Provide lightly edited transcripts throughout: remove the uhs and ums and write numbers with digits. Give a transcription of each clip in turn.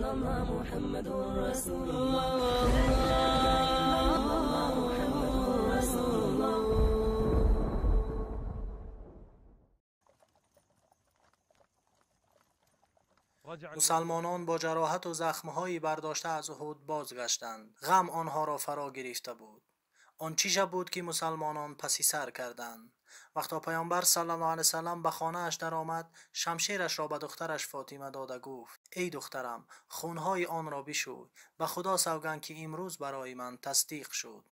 إلا الله محمد رسول الله لا إله إلا الله محمد رسول الله. Мусалмонон бо ҷароҳату захмҳои бардошта аз Уҳуд бозгаштанд. Ғам онҳоро фаро гирифта буд. Он чӣ шаб буд, ки мусалмонон паси сар карданд. Вақто Паёмбар саллаллоҳу алайҳи васаллам ба хонааш даромад, шамшерашро ба духтараш Фотима дода гуфт: эй духтарам, хунҳои онро бишӯй. Ба Худо савганд, ки имрӯз барои ман тасдиқ шуд.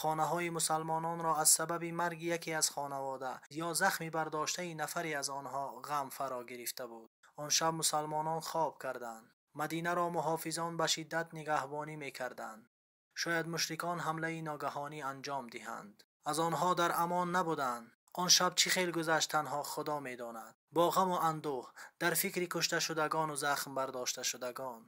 Хонаҳои мусалмононро аз сабаби марги яке аз хонавода ё захми бардоштаи нафаре аз онҳо ғам фаро гирифта буд. Он шаб мусалмонон хоб карданд. Мадинаро муҳофизон ба шиддат нигаҳбонӣ мекарданд. Шояд мушрикон ҳамлаи ногаҳонӣ анҷом диҳанд. Аз онҳо дар амон набуданд. Он шаб чӣ хел гузашт, танҳо Худо медонад. Бо ғаму андӯҳ, дар фикри кушташудагону захм бардошташудагон.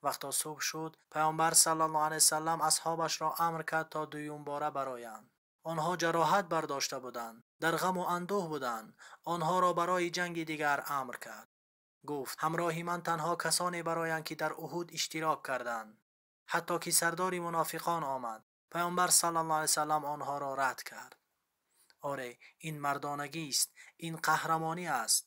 Вақто субҳ шуд, Паёмбар саллаллоҳу алайҳи васаллам асҳобашро амр кард, то дуюмбора бароянд. Онҳо ҷароҳат бардошта буданд, дар ғаму андӯҳ буданд. Онҳоро барои ҷанги дигар амр кард. Гуфт: ҳамроҳи ман танҳо касоне бароянд, ки дар Уҳуд иштирок карданд. Ҳатто ки сардори мунофиқон омад, Паёмбар саллаллоҳу алайҳи васаллам онҳоро рад кард. Оре, ин мардонагист, ин қаҳрамонӣ аст.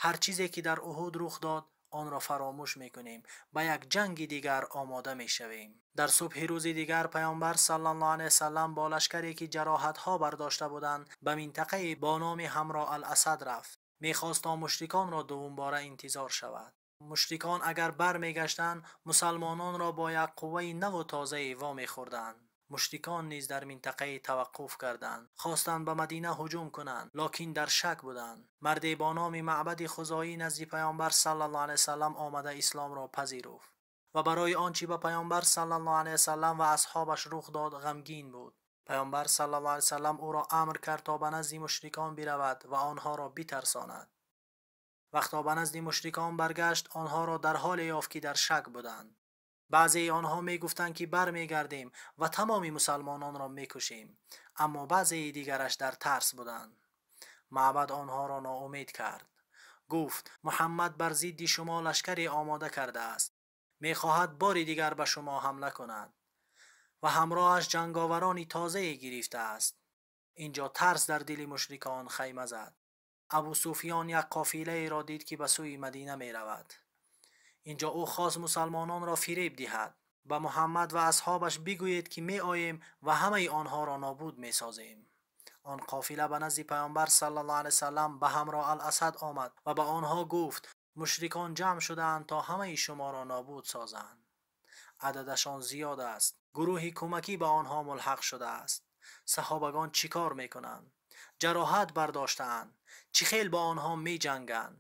Ҳар чизе ки дар Уҳуд рух дод, онро фаромӯш мекунем, ба як ҷанги дигар омода мешавем. Дар субҳи рӯзи дигар Паёмбар саллаллоҳу алайҳи васаллам бо лашкаре, ки ҷароҳатҳо бардошта буданд, ба минтақае бо номи Ҳамро ал-Асад рафт. Мехост то мушриконро дуввумбора интизор шавад. Мушрикон агар бармегаштанд, мусалмононро бо як қувваи наву тозае вомехӯрданд. Мушрикон низ дар минтақае таваққуф карданд. Хостанд ба Мадина ҳуҷум кунанд, локин дар шак буданд. Марде бо номи Маъбади Хузоӣ назди Паёмбар саллаллоҳу алайҳи васаллам омада исломро пазируфт ва барои он чӣ ба Паёмбар саллаллоҳу алайҳи васаллам ва асҳобаш рух дод ғамгин буд. Паёмбар саллаллоҳу алайҳи васаллам ӯро амр кард, то ба назди мушрикон биравад ва онҳоро битарсонад. Вақто ба назди мушрикон баргашт, онҳоро дар ҳоле ёфт, ки дар шак буданд. Баъзеи онҳо мегуфтанд, ки бармегардем ва тамоми мусалмононро мекушем, аммо баъзеи дигараш дар тарс буданд. Маъбад онҳоро ноумед кард. Гуфт: Муҳаммад бар зидди шумо лашкаре омода кардааст. Мехоҳад бори дигар ба шумо ҳамла кунад ва ҳамроҳаш ҷанговарони тозае гирифтааст. Инҷо тарс дар дили мушрикон хайма зад. Абу Суфиён як қофилаеро дид, ки ба сӯи Мадина меравад. Инҷо ӯ хост мусалмононро фиреб диҳад. Ба Муҳаммад ва асҳобаш бигӯед, ки меоем ва ҳамаи онҳоро нобуд месозем. Он қофила ба назди Паёмбар саллаллоҳу алайҳи васаллам ба Ҳамро ал-Асад омад ва ба онҳо гуфт: мушрикон ҷамъ шудаанд, то ҳамаи шуморо нобуд созанд. Ададашон зиёд аст. Гурӯҳи кӯмакӣ ба онҳо мулҳақ шудааст. Саҳобагон чӣ кор мекунанд? Ҷароҳат бардоштаанд. Чӣ хел бо онҳо меҷанганд?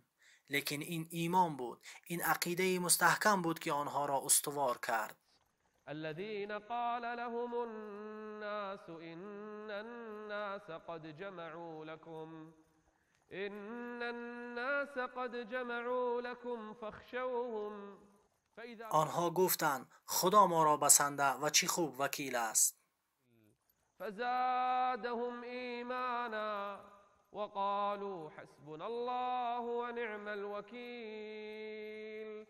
Лекин ин имон буд, ин ақидаи мустаҳкам буд, ки онҳоро устувор кард. الذين قال لهم الناس إن الناس قد جمعوا لكم إن الناس قد جمعوا لكم فاخشوهم. Онҳо гуфтанд: Худо моро басанда ва чӣ хуб вакил аст. فزادهم إيمانا وقالوا حسبنا الله ونعم الوكيل.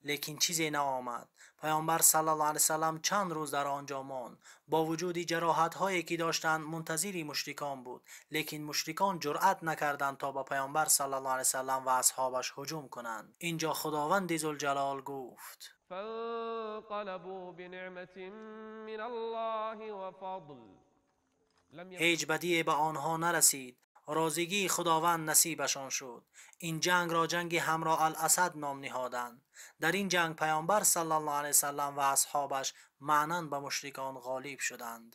Лекин чизе наомад. Паёмбар саллаллоҳу алайҳи васаллам чанд рӯз дар он ҷо монд. Бо вуҷуди ҷароҳатҳое, ки доштанд, мунтазири мушрикон буд. Лекин мушрикон ҷуръат накарданд, то ба Паёмбар саллаллоҳу алайҳи васаллам ва асҳобаш ҳуҷум кунанд. Инҷо Худованди Зулҷалол гуфт: فانقلبوا بنعمة من الله وفضل. Ҳеҷ бадие ба онҳо нарасид. Розигии Худованд насибашон шуд. Ин ҷангро ҷанги Ҳамро ал-Асад ном ниҳоданд. Дар ин ҷанг Паёмбар саллаллоҳу алайҳи васаллам ва асҳобаш маънан ба мушрикон ғолиб шуданд.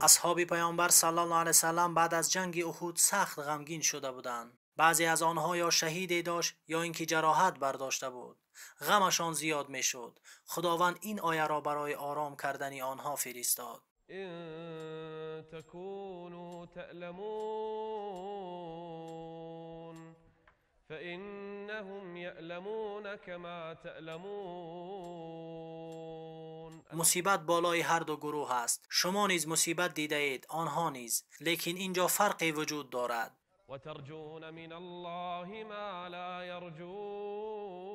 Асҳоби Паёмбар саллаллоҳу алайҳи васаллам баъд аз ҷанги Уҳуд сахт ғамгин шуда буданд. Баъзе аз онҳо ё шаҳиде дошт ё ин ки ҷароҳат бардошта буд. Ғамашон зиёд мешуд. Худованд ин ояро барои ором кардани онҳо фиристод. إن تكونوا تألمون فإنهم يألمون كما تألمون. Мусибат болои ҳар ду гурӯҳ аст. Шумо низ мусибат дидаед, онҳо низ. Лекин ин ҷо фарқе вуҷуд дорад. وترجون من الله ما لا يرجون.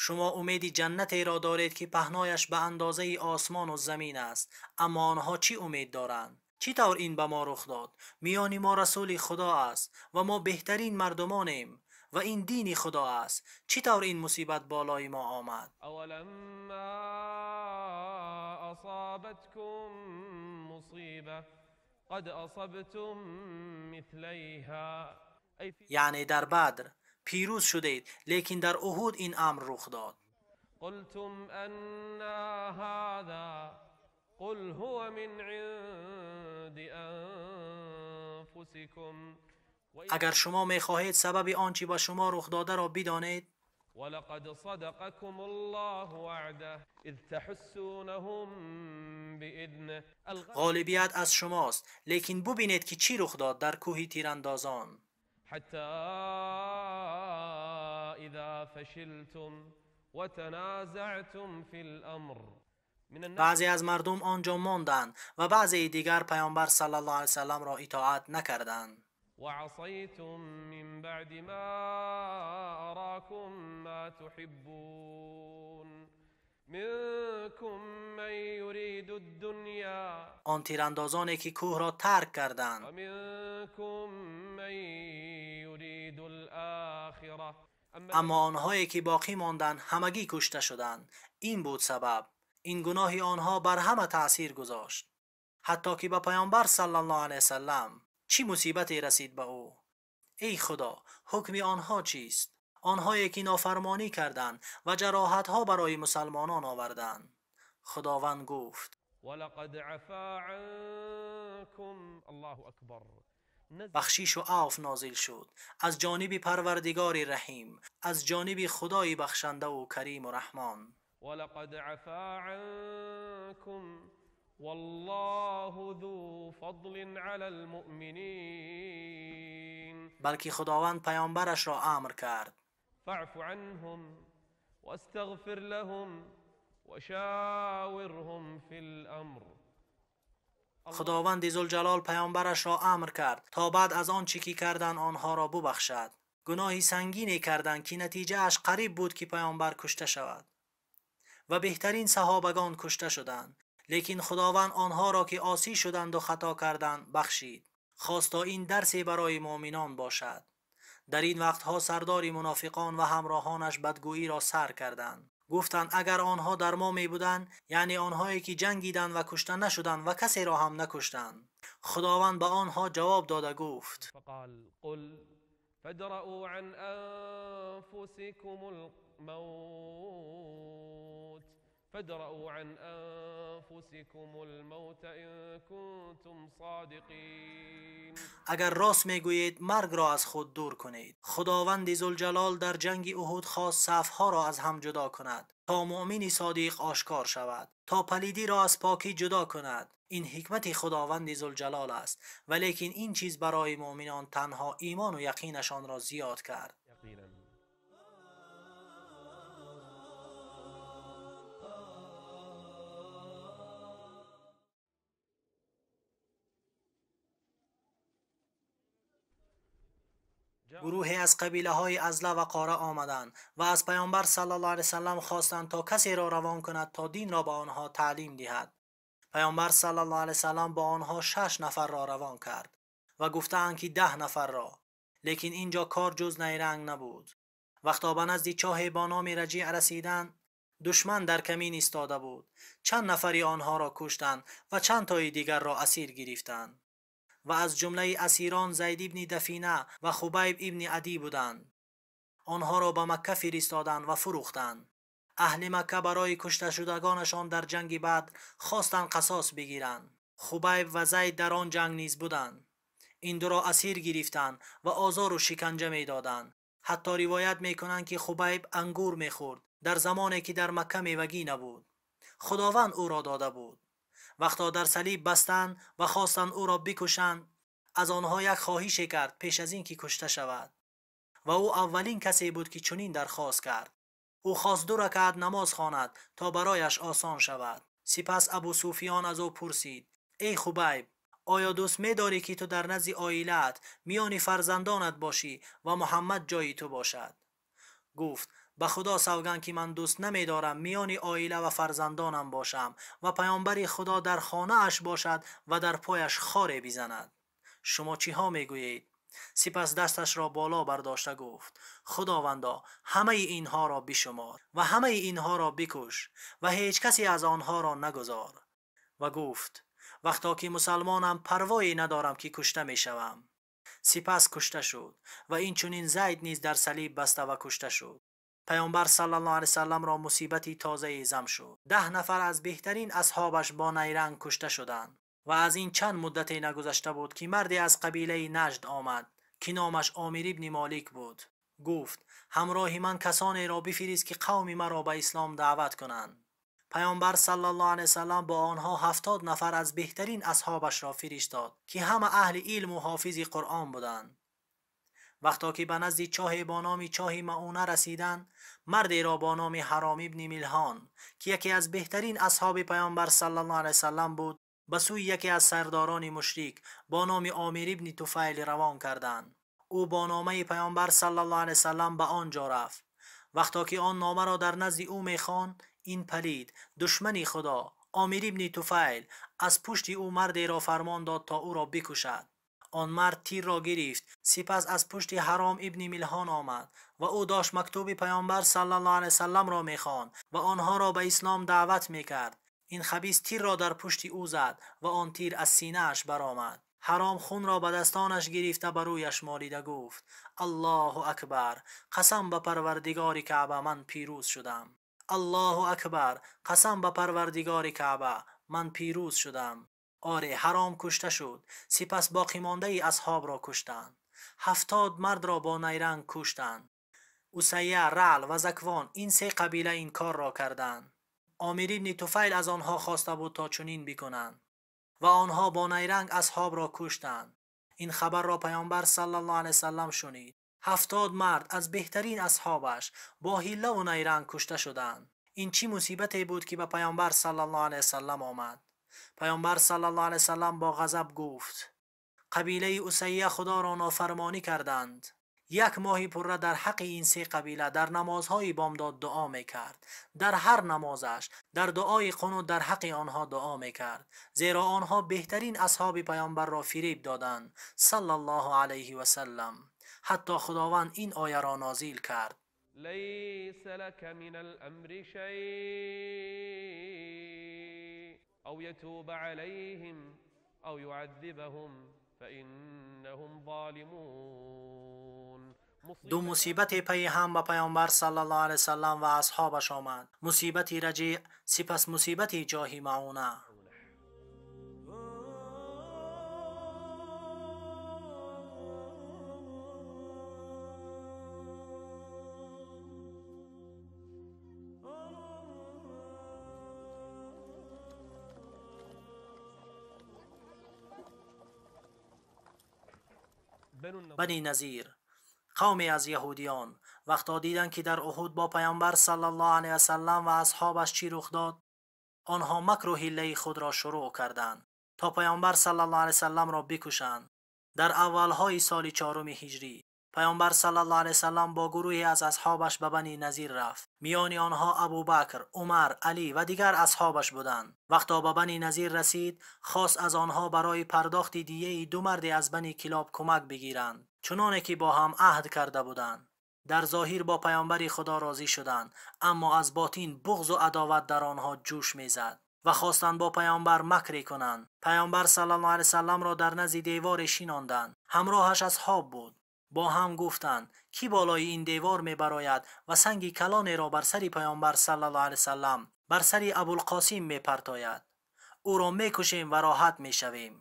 Шумо умеди ҷаннатеро доред, ки паҳнояш ба андозаи осмону замин аст. Аммо онҳо чӣ умед доранд? Чӣ тавр ин ба мо рух дод? Миёни мо расули Худо аст ва мо беҳтарин мардумонем ва ин дини Худо аст. Чӣ тавр ин мусибат болои мо омад? أولما أصابتكم مصيبة قد أصبتم مثليها أي في Яъне дар Бадр пирӯз шудед, лекин дар Уҳуд ин амр рух дод. قلتم أنا هذا قل هو من عند أنفسكم. Агар шумо мехоҳед сабаби он чӣ ба шумо рух додаро бидонед, ولقد صدقكم الله وعده إذ تحسونهم بإذنه. Ғолибият аз шумост, лекин бубинед, ки чӣ рух дод дар кӯҳи тирандозон. حتى إذا فشلتم وتنازعتم في الأمر من الناس Баъзе аз мардум он ҷо монданд ва баъзеи дигар паёмбар саллаллоҳу алайҳи васалламро итоат накарданд. وعصيتم من بعد ما أراكم ما تحبون منكم من يريد الدنيا Он тирандозоне, ки кӯҳро тарк карданд, ومنكم من يريد الآخرة. Аммо онҳое, ки боқӣ монданд, ҳамагӣ кушта шуданд. Ин буд сабаб. Ин гуноҳи онҳо бар ҳама таъсир гузошт, ҳатто ки ба паёмбар саллаллоҳу алайҳи васаллам чӣ мусибате расид ба ӯ. Эй Худо, ҳукми онҳо чист? Онҳое, ки нофармонӣ карданд ва ҷароҳатҳо барои мусалмонон оварданд. Худованд гуфт: ولقد عفا عنكم. الله أكبر. Бахшишу афв нозил шуд аз ҷониби Парвардигори Раҳим, аз ҷониби Худои бахшандаву Кариму Раҳмон. ولقد عفا عنكم والله ذو فضل على المؤمنين. Балки Худованд паёмбарашро амр кард: فاعف عنهم واستغفر لهم وشاورهم في الأمر. Худованди Зулҷалол паёмбарашро амр кард, то баъд аз он чӣ ки карданд, онҳоро бубахшад. Гуноҳи сангине карданд, ки натиҷааш қариб буд, ки паёмбар кушта шавад ва беҳтарин саҳобагон кушта шуданд. Лекин Худованд онҳоро, ки осӣ шуданду хато карданд, бахшид. Хост, то ин дарсе барои муъминон бошад. Дар ин вақтҳо сардори мунофиқон ва ҳамроҳонаш бадгӯиро сар карданд. Гуфтанд: агар онҳо дар мо мебуданд, яъне онҳое, ки ҷангиданд ва кушта нашуданд ва касеро ҳам накуштанд. Худованд ба онҳо ҷавоб дода гуфт: فقال قل فادرءوا عن أنفسكم الموت فادرءوا عن أنفسكم الموت إن كنتم صادقين. Агар рост мегӯед, маргро аз худ дур кунед. Худованди Зулҷалол дар ҷанги Уҳуд хост сафҳоро аз ҳам ҷудо кунад, то муъмини содиқ ошкор шавад, то палидиро аз покӣ ҷудо кунад. Ин ҳикмати Худованди Зулҷалол аст, валекин ин чиз барои муъминон танҳо имону яқинашонро зиёд кард. يقينا. Гурӯҳе аз қабилаҳои Азла ва Қора омаданд ва аз паёмбар саллаллоҳу алайҳи васаллам хостанд, то касеро равон кунад, то динро ба онҳо таълим диҳад. Паёмбар саллаллоҳу алайҳи васаллам бо онҳо шаш нафарро равон кард ва гуфтаанд, ки 10 нафарро, лекин ин ҷо кор ҷуз найранг набуд. Вақто ба назди чоҳе бо номи Раҷиъ расиданд, душман дар камин истода буд. Чанд нафари онҳоро куштанд ва чанд тои дигарро асир гирифтанд ва аз ҷумлаи асирон Зайд ибни Дафина ва Хубайб ибни Адӣ буданд. Онҳоро ба Макка фиристоданд ва фурӯхтанд. Аҳли Макка барои кушташудагонашон дар ҷанги Бадр хостанд қасос бигиранд. Хубайб ва Зайд дар он ҷанг низ буданд. Ин дуро асир гирифтанд ва озору шиканҷа медоданд. Ҳатто ривоят мекунанд, ки Хубайб ангур мехӯрд дар замоне ки дар Макка мевагӣ набуд. Худованд ӯро дода буд. Вақто дар салиб бастанд ва хостанд ӯро бикушанд, аз онҳо як хоҳише кард пеш аз ин ки кушта шавад. Ва ӯ аввалин касе буд, ки чунин дархост кард. Ӯ хост 2 ракаат намоз хонад то барояш осон шавад. Сипас Абу Суфиён аз ӯ пурсид: эй Хубайб, оё дӯст медорӣ, ки ту дар назди оилаат миёни фарзандонат бошӣ ва Муҳаммад ҷои ту бошад? Гуфт: ба Худо савганд, ки ман дӯст намедорам миёни оила ва фарзандонам бошам ва паёмбари Худо дар хонааш бошад ва дар пояш хоре бизанад. Шумо чиҳо мегӯед? Сипас дасташро боло бардошта гуфт: Худовандо, ҳамаи инҳоро бишумор ва ҳамаи инҳоро бикуш ва ҳеҷ касе аз онҳоро нагузор. Ва гуфт: вақто ки мусалмонам парвое надорам, ки кушта мешавам. Сипас кушта шуд ва инчунин Зайд низ дар салиб баста ва кушта шуд. Паёмбар саллаллоҳу алайҳи васалламро мусибати тозае зам шуд. 10 нафар аз беҳтарин асҳобаш бо найранг кушта шуданд. Ва аз ин чанд муддате нагузашта буд, ки марде аз қабилаи Наҷд омад, ки номаш Омир ибни Молик буд. Гуфт: ҳамроҳи ман касонеро бифирист, ки қавми маро ба ислом даъват кунанд. Паёмбар саллаллоҳу алайҳи васаллам бо онҳо 70 нафар аз беҳтарин асҳобашро фиристод, ки ҳама аҳли илму ҳофизи Қуръон буданд. Вақто ки ба назди чоҳе бо номи чоҳи Маъуна расиданд, мардеро бо номи Ҳаром ибни Милҳон, ки яке аз беҳтарин асҳоби паёмбар саллаллоҳу алайҳи васаллам буд, ба сӯи яке аз сардорони мушрик бо номи Омир ибни Туфайл равон карданд. Ӯ бо номаи паёмбар саллаллоҳу алайҳи васаллам ба он ҷо рафт. Вақто ки он номаро дар назди ӯ мехонд, ин палид, душмани Худо, Омир ибни Туфайл, аз пушти ӯ мардеро фармон дод то ӯро бикушад. Он мард тирро гирифт, сипас аз пушти Ҳаром ибни Милҳон омад ва ӯ дошт мактуби паёмбар саллаллоҳу алайҳи васалламро мехонд ва онҳоро ба ислом даъват мекард. Ин хабис тирро дар пушти ӯ зад ва он тир аз синааш баромад. Ҳаром хунро ба дастонаш гирифта ба рӯяш молида гуфт: Аллоҳу акбар, қасам ба парвардигори Каъба, ман пирӯз шудам. Аллоҳу акбар, қасам ба парвардигори Каъба, ман пирӯз шудам. Оре, Ҳаром кушта шуд. Сипас боқимондаи асҳобро куштанд. 70 мардро бо найранг куштанд. Усайя, Раъл ва Заквон, ин 3 қабила ин корро карданд. Омир ибни Туфайл аз онҳо хоста буд то чунин бикунанд ва онҳо бо найранг асҳобро куштанд. Ин хабарро паёмбар саллаллоҳу алайҳи васаллам шунид. 70 мард аз беҳтарин асҳобаш бо ҳиллаву найранг кушта шуданд. Ин чӣ мусибате буд, ки ба паёмбар саллаллоҳу алайҳи васаллам омад? Паёмбар саллаллоҳу алайҳи васаллам бо ғазаб гуфт: қабилаи Усайя Худоро нофармонӣ карданд. Як моҳи пурра дар ҳаққи ин 3 қабила дар намозҳои бомдод дуо мекард. Дар ҳар намозаш дар дуои қунут дар ҳаққи онҳо дуо мекард, зеро онҳо беҳтарин асҳоби паёмбарро фиреб доданд саллаллоҳу алайҳи васаллам. Ҳатто Худованд ин ояро нозил кард: ليس لك من الأمر شيء أو يتوب عليهم أو يعذبهم فإنهم ظالمون. 2 мусибате пайи ҳам ба паёмбар саллаллоҳу алайҳи васаллам ва асҳобаш омад: мусибати Раҷиъ, сипас мусибати ҷоҳи Маъуна. Бани Назир, қавме аз яҳудиён, вақто диданд, ки дар Уҳуд бо паёмбар саллаллоҳу алайҳи васаллам ва асҳобаш чӣ рух дод, онҳо макру ҳиллаи худро шурӯъ карданд то паёмбар саллаллоҳу алайҳи васалламро бикушанд. Дар аввалҳои соли 4 ҳиҷрӣ паёмбар саллаллоҳу алайҳи васаллам бо гурӯҳе аз асҳобаш ба Бани Назир рафт. Миёни онҳо Абубакр, Умар, Алӣ ва дигар асҳобаш буданд. Вақто ба Бани Назир расид, хост аз онҳо барои пардохти дияи 2 марде аз Бани Килоб кӯмак бигиранд, чуноне ки бо ҳам аҳд карда буданд. Дар зоҳир бо паёмбари Худо розӣ шуданд, аммо аз ботин буғзу адоват дар онҳо ҷӯш мезад ва хостанд бо паёмбар макре кунанд. Паёмбар саллаллоҳу алайҳи васалламро дар назди деворе шинонданд. Ҳамроҳаш асҳоб буд. Бо ҳам гуфтанд: кӣ болои ин девор мебарояд ва санги калонеро бар сари паёмбар саллаллоҳу алайҳи васаллам, бар сари Абулқосим мепартояд? Ӯро мекушем ва роҳат мешавем.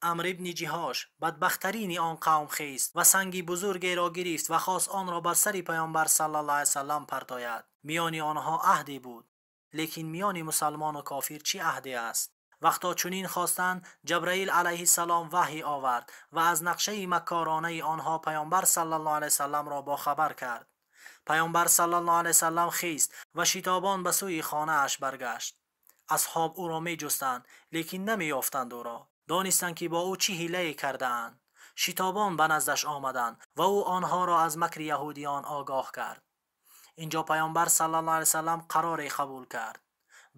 Амр ибни Ҷиҳош, бадбахттарини он қавм, хест ва санги бузургеро гирифт ва хост онро бар сари Паёмбар саллаллоҳу алайҳи васаллам партояд. Миёни онҳо аҳде буд, лекин миёни мусалмону кофир чӣ аҳде аст? Вақто чунин хостанд, Ҷабраил алайҳиссалом ваҳй овард ва аз нақшаи маккоронаи онҳо Паёмбар саллаллоҳу алайҳи васалламро бохабар кард. Паёмбар саллаллоҳу алайҳи васаллам хест ва шитобон ба сӯи хонааш баргашт. Асҳоб ӯро меҷустанд, лекин намеёфтанд ӯро. Донистанд, ки бо ӯ чӣ ҳилае кардаанд. Шитобон ба наздаш омаданд ва ӯ онҳоро аз макри яҳудиён огоҳ кард. Инҷо Паёмбар саллаллоҳу алайҳи васаллам қароре қабул кард.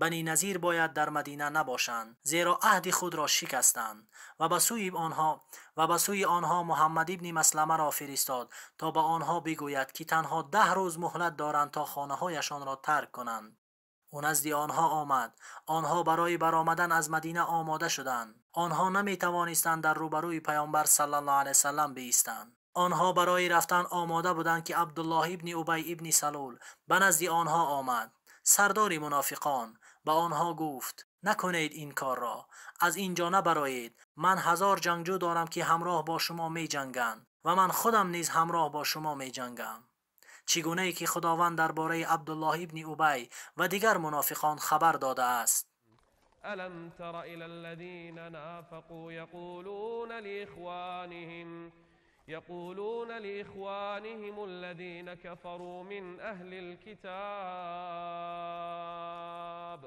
Бани Назир бояд дар Мадина набошанд, зеро аҳди худро шикастанд ва ба сӯи онҳо Муҳаммад ибни Масламаро фиристод то ба онҳо бигӯяд, ки танҳо 10 рӯз муҳлат доранд то хонаҳояшонро тарк кунанд. Ӯ назди онҳо омад. Онҳо барои баромадан аз Мадина омода шуданд. Онҳо наметавонистанд дар рӯбарӯи Паёмбар саллаллоҳу алайҳи васаллам биистанд. Онҳо барои рафтан омода буданд, ки Абдуллоҳ ибни Убай ибни Салул ба назди онҳо омад. Сардори мунофиқон ба онҳо гуфт: накунед ин корро, аз ин ҷо набароед. Ман 1000 ҷангҷӯ дорам, ки ҳамроҳ бо шумо меҷанганд ва ман худам низ ҳамроҳ бо шумо меҷангам. Чӣ гунае ки Худованд дар бораи Абдуллоҳ ибни Убай ва дигар мунофиқон хабар додааст. ألم تر إلى الذين نافقوا يقولون لإخوانهم الذين كفروا من أهل الكتاب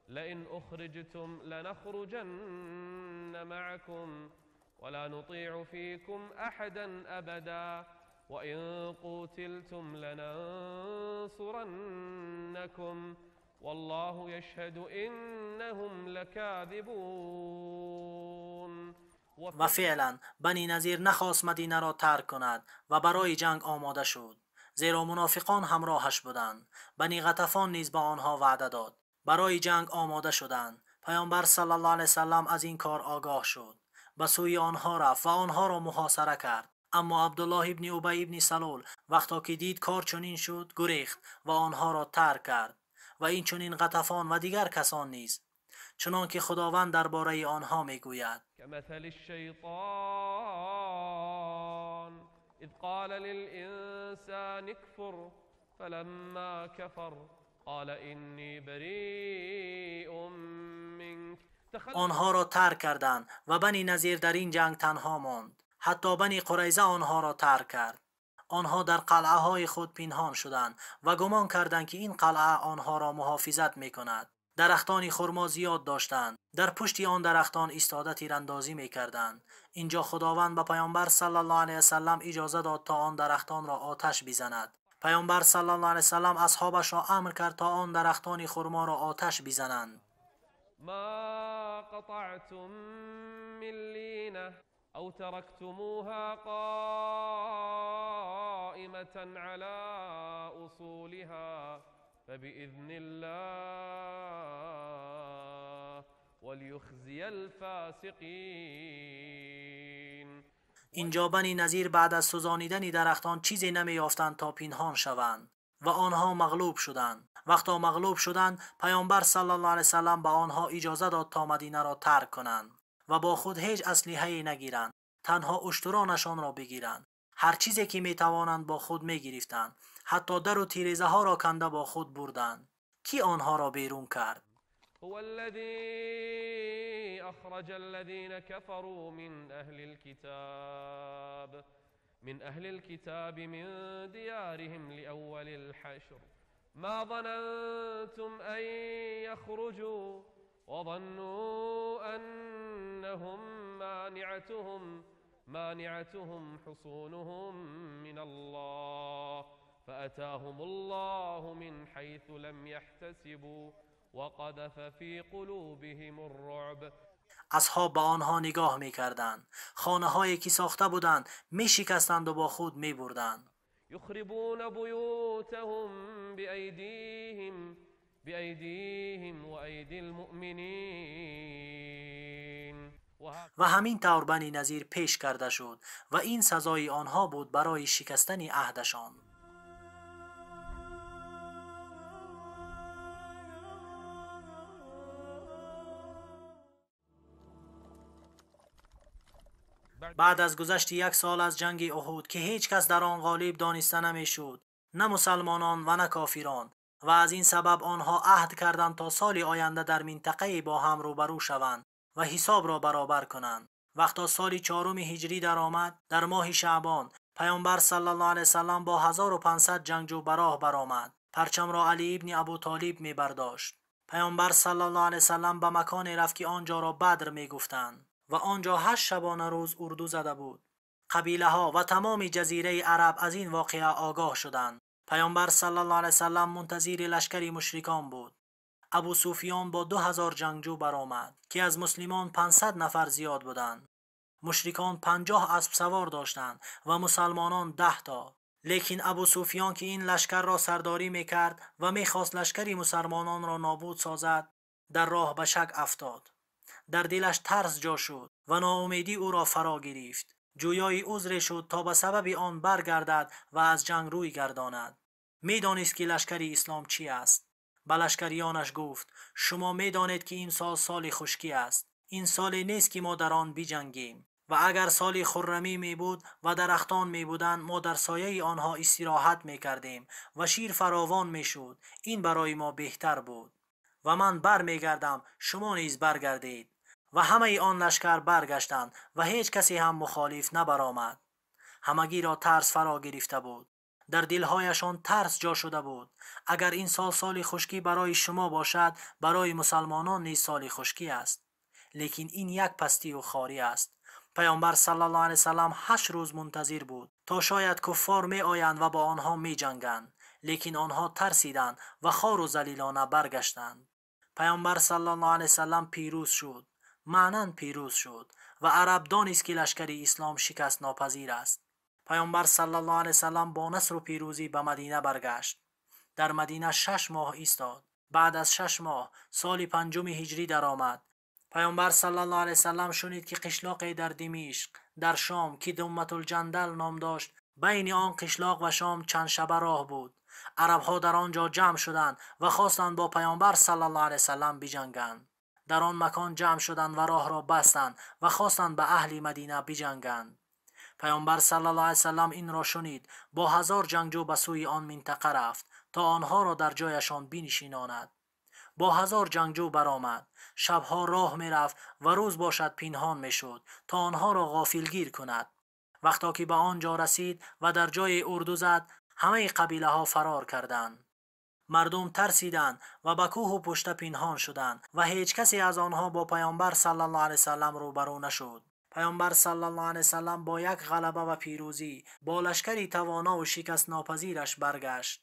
لئن أخرجتم لنخرجن معكم ولا نطيع فيكم أحدا أبدا وإن قتلتم لننصرنكم والله يشهد إنهم لكاذبون. و فعلا بنی نظیر نخواست مدینه را ترک کند و برای جنگ آماده شد، زیرا منافقان همراهش بودند. بنی غطفان نیز به آنها وعده داد. برای جنگ آماده شدند. پیامبر صلی الله علیه وسلم از این کار آگاه شد، به سوی آنها رفت و آنها را محاصره کرد. اما عبدالله ابن ابی ابن سلول وقتا که دید کار چنین شد، گریخت و آنها را ترک کرد و این چنین غطفان و دیگر کسان نیز، چنان که خداوند درباره آنها میگوید: كمثل الشیطان اذ قال للانسان اكفر فلما كفر قال اني بريء منك. آنها را ترک کردند و بنی نظیر در این جنگ تنها ماند. حتی بنی قریظه آنها را ترک کرد. آنها در قلعه های خود پنهان شدند و گمان کردند که این قلعه آنها را محافظت می کند. درختان خرما زیاد داشتند. در پشت آن درختان ایستاده تیراندازی می کردند. اینجا خداوند به پیامبر صلی الله علیه وسلم اجازه داد تا آن درختان را آتش بزند. پیامبر صلی الله علیه وسلم اصحابش را امر کرد تا آن درختان خرما را آتش بزنند. ما قطعتم من لینة او تركتموها قائمة على اصولها فبإذن الله وليخزي الفاسقين. اینجا بنی نظیر بعد از سوزانیدن درختان چیزی نمی‌یافتند تا پنهان شوند و آنها مغلوب شدند. وقتا مغلوب شدند، پیامبر صلی الله علیه وسلم به آنها اجازه داد تا مدینه را ترک کنند و با خود هیچ اسلحه‌ای نگیرند، تنها اشترانشان را بگیرند. هر چیزی که میتوانند با خود میگرفتند، حتی در و تیریزه ها را کنده با خود بردند. کی آنها را بیرون کرد؟ هو الذي أخرج الذين كفروا من أهل الكتاب من ديارهم لأول الحشر ما ظننتم أن يخرجوا وظنوا أنهم مانعتهم حصونهم من الله فأتاهم الله من حيث لم يحتسبوا وقذف في قلوبهم الرعب. اصحاب به آنها نگاه می‌کردند. خانه‌هایی که ساخته بودند می‌شکستند و با خود می‌بردند. يخربون بيوتهم بأيديهم وأيدي المؤمنين. و همین طور بنی نظیر پیش کرده شد و این سزای آنها بود برای شکستن عهدشان. Баъд аз гузашти як сол аз ҷанги Уҳуд ки ҳеҷ кас дар он ғолиб дониста намешуд, на мусалмонон ва на кофирон, ва аз ин сабаб онҳо аҳд карданд то соли оянда дар минтақае бо ҳам рӯбарӯ шаванд ва ҳисобро баробар кунанд. Вақто соли чоруми ҳиҷрӣ даромад, дар моҳи Шаъбон Паёмбар саллаллоҳу алайҳи васаллам бо 1500 ҷангҷӯ ба роҳ баромад. Парчамро Алӣ ибни Абу Толиб мебардошт. Паёмбар саллаллоҳу алайҳи васаллам ба маконе рафт ки он ҷоро Бадр мегуфтанд ва он ҷо 8 шабона рӯз урду зада буд. Қабилаҳо ва тамоми ҷазираи араб аз ин воқеа огоҳ шуданд. Паёмбар саллаллоҳу алайҳи васаллам мунтазири лашкари мушрикон буд. Абу Суфиён бо 2000 ҷангҷӯ баромад ки аз муслимон 500 нафар зиёд буданд. Мушрикон 50 аспсавор доштанд ва мусалмонон 10 то. Лекин Абу Суфиён ки ин лашкарро сардорӣ мекард ва мехост лашкари мусалмононро нобуд созад, дар роҳ ба шак афтод. Дар дилаш тарс ҷо шуд ва ноумедӣ ӯро фаро гирифт. Ҷӯёи узре шуд то ба сабаби он баргардад ва аз ҷанг рӯй гардонад. Медонист ки лашкари ислом чӣ аст. Ба лашкариёнаш гуфт: шумо медонед ки ин сол соли хушкӣ аст. Ин соле нест ки мо дар он биҷангем. Ва агар соли хуррамӣ мебуд ва дарахтон мебуданд, мо дар сояи онҳо истироҳат мекардем ва шир фаровон мешуд. Ин барои мо беҳтар буд. Ва ман бармегардам, шумо низ баргардед. Ва ҳамаи он лашкар баргаштанд ва ҳеҷ касе ҳам мухолиф набаромад. Ҳамагиро тарс фаро гирифта буд. Дар дилҳояшон тарс ҷо шуда буд. Агар ин сол соли хушкӣ барои шумо бошад, барои мусалмонон низ соли хушкӣ аст. Лекин ин як пастию хорӣ аст. Паёмбар саллаллоҳу алайҳи васаллам 8 рӯз мунтазир буд то шояд куффор меоянд ва бо онҳо меҷанганд. Лекин онҳо тарсиданд ва хору залилона баргаштанд. Паёмбар саллаллоҳу алайҳи васаллам пирӯз шуд, маънан пирӯз шуд ва араб донист ки лашкари ислом шикастнопазир аст. Паёмбар саллаллоҳу алайҳи васаллам бо насру пирӯзӣ ба Мадина баргашт. Дар Мадина 6 моҳ истод. Баъд аз 6 моҳ соли панҷуми ҳиҷрӣ даромад. Паёмбар саллаллоҳу алайҳи васаллам шунид ки қишлоқе дар Димишқ, дар Шом ки Думматулҷандал ном дошт, байни он қишлоқ ва Шом чанд шаба роҳ буд. Арабҳо дар он ҷо ҷамъ шуданд ва хостанд бо Паёмбар саллаллоҳу алайҳи васаллам биҷанганд. Дар он макон ҷамъ шуданд ва роҳро бастанд ва хостанд ба аҳли Мадина биҷанганд. Паёмбар саллаллоҳу алайҳи васаллам инро шунид, бо 1000 ҷангҷӯ ба сӯи он минтақа рафт то онҳоро дар ҷояшон бинишинонад. Бо 1000 ҷангҷӯ баромад. Шабҳо роҳ мерафт ва рӯз бошад пинҳон мешуд то онҳоро ғофилгир кунад. Вақто ки ба он ҷо расид ва дар ҷои урду зад, ҳамаи қабилаҳо фарор карданд. Мардум тарсиданд ва ба кӯҳу пушта пинҳон шуданд ва ҳеҷ касе аз онҳо бо Паёмбар саллаллоҳу алайҳи васаллам рӯбарӯ нашуд. Паёмбар саллаллоҳу алайҳи васаллам бо як ғалаба ва пирӯзӣ бо лашкари тавонову шикастнопазираш баргашт.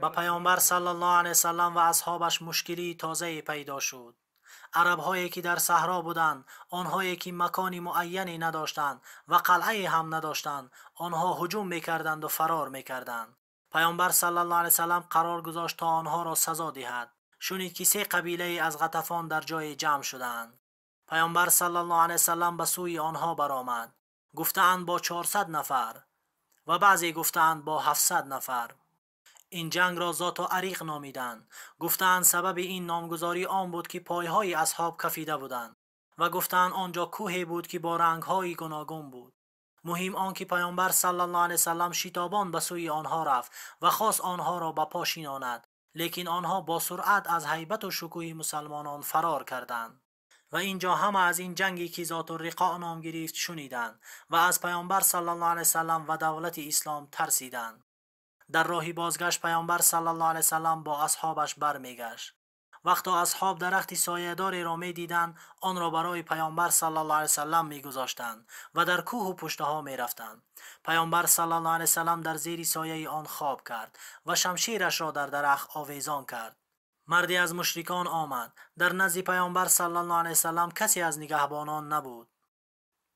Ба Паёмбар саллаллоҳу алайҳи васаллам ва асҳобаш мушкилии тозае пайдо шуд. Арабҳое ки дар саҳро буданд, онҳое ки макони муайяне надоштанд ва қалъае ҳам надоштанд, онҳо ҳуҷум мекарданду фарор мекарданд. Паёмбар саллаллоҳу алайҳи васаллам қарор гузошт то онҳоро сазо диҳад. Шунид ки 3 қабилае аз Ғатафон дар ҷое ҷамъ шудаанд. Паёмбар саллаллоҳу алайҳи васаллам ба сӯи онҳо баромад. Гуфтаанд бо 400 нафар ва баъзе гуфтаанд бо 700 нафар. Ин ҷангро Зоту Ариқ номиданд. Гуфтаанд сабаби ин номгузорӣ он буд ки пойҳои асҳоб кафида буданд ва гуфтаанд он ҷо кӯҳе буд ки бо рангҳои гуногун буд. Муҳим он ки Паёмбар саллаллоҳу алайҳи васаллам шитобон ба сӯи онҳо рафт ва хост онҳоро ба по шинонад, лекин онҳо бо суръат аз ҳайбату шукӯҳи мусалмонон фарор карданд. Ва ин ҷо ҳама аз ин ҷанге ки Зоту Риқоъ ном гирифт шуниданд ва аз Паёмбар саллаллоҳу алайҳи васаллам ва давлати ислом тарсиданд. Дар роҳи бозгашт Паёмбар саллаллоҳу алайҳи васаллам бо асҳобаш бармегашт. Вақто асҳоб дарахти соядореро медиданд, онро барои Паёмбар саллаллоҳу алайҳи васаллам мегузоштанд ва дар кӯҳу пуштаҳо мерафтанд. Паёмбар саллаллоҳу алайҳи васаллам дар зери сояи он хоб кард ва шамшерашро дар дарахт овезон кард. Марде аз мушрикон омад. Дар назди паёмбар саллаллоҳу алайҳи васаллам касе аз нигаҳбонон набуд.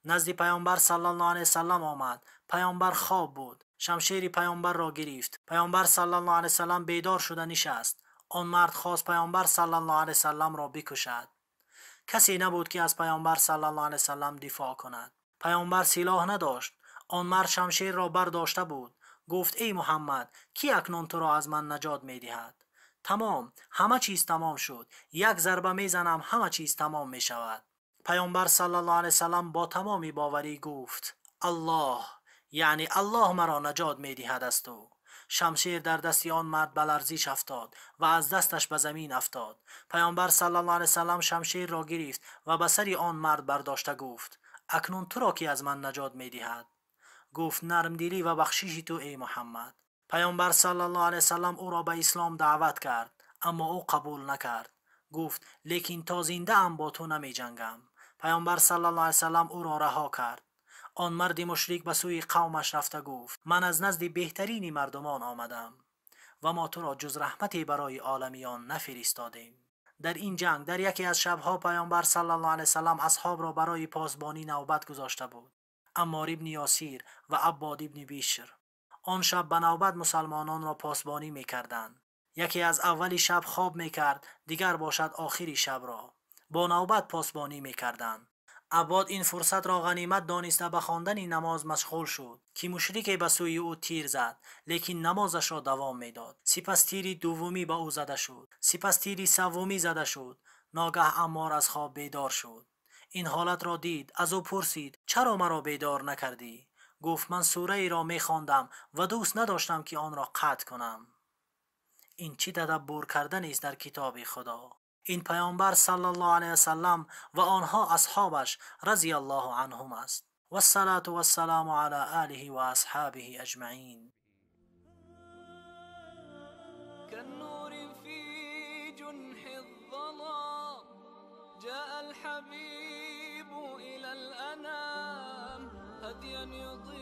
Назди паёмбар саллаллоҳу алайҳи васаллам омад. Паёмбар хоб буд. Шамшери паёмбарро гирифт. Паёмбар саллаллоҳу алайҳи васаллам бедор шуда нишаст. Он мард хост паёмбар саллаллоҳу алайҳи васалламро бикушад. Касе набуд ки аз паёмбар саллаллоҳу алайҳи васаллам дифоъ кунад. Паёмбар силоҳ надошт. Он мард шамшерро бардошта буд. Гуфт: эй Муҳаммад, кӣ акнун туро аз ман наҷот медиҳад? Тамом, ҳама чиз тамом шуд. Як зарба мезанам, ҳама чиз тамом мешавад. Паёмбар саллаллоҳу алайҳи васаллам бо тамоми боварӣ гуфт: Аллоҳ, яъне Аллоҳ маро наҷот медиҳад аз ту. Шамшер дар дасти он мард ба ларзиш афтод ва аз дасташ ба замин афтод. Паёмбар саллаллоҳу алайҳи васаллам шамшерро гирифт ва ба сари он мард бардошта гуфт: акнун туро ки аз ман наҷот медиҳад? Гуфт: нармдилӣ ва бахшиши ту, эй Муҳаммад. Паёмбар саллаллоҳу алайҳи васаллам ӯро ба ислом даъват кард, аммо ӯ қабул накард. Гуфт: лекин то зиндаам бо ту намеҷангам. Паёмбар саллаллоҳу алайҳи васаллам ӯро раҳо кард. Он марди мушрик ба сӯи қавмаш рафта гуфт: ман аз назди беҳтарини мардумон омадам ва мо туро ҷуз раҳмате барои оламиён нафиристодем. Дар ин ҷанг дар яке аз шабҳо паёмбар саллаллоҳу алайҳи васаллам асҳобро барои посбонӣ навбат гузошта буд. Аммор ибни Ёсир ва Аббод ибни Бишр он шаб ба навбат мусалмононро посбонӣ мекарданд. Яке аз аввали шаб хоб мекард, дигар бошад охири шабро. Бо навбат посбонӣ мекарданд. Аббод ин фурсатро ғанимат дониста ба хондани намоз машғул шуд, ки мушрике ба сӯи ӯ тир зад, лекин намозашро давом медод. Сипас тири дуввумӣ ба ӯ зада шуд. Сипас тири севумӣ зада шуд. Ногаҳ Аммор аз хоб бедор шуд. Ин ҳолатро дид, аз ӯ пурсид: чаро маро бедор накардӣ? Гуфт: ман сураеро мехондам ва дӯст надоштам ки онро қатъ кунам. Ин чӣ тадаббур карданест дар китоби Худо? Ин паёмбар саллаллоҳу алайҳи васаллам ва онҳо асҳобаш разияллоҳу анҳум аст. Вассалату вассаламу ала олиҳи ва асҳобиҳи аҷмаин. كالنور في جنح الظلام جاء الحبيب إلى الأنام هديا يضيء.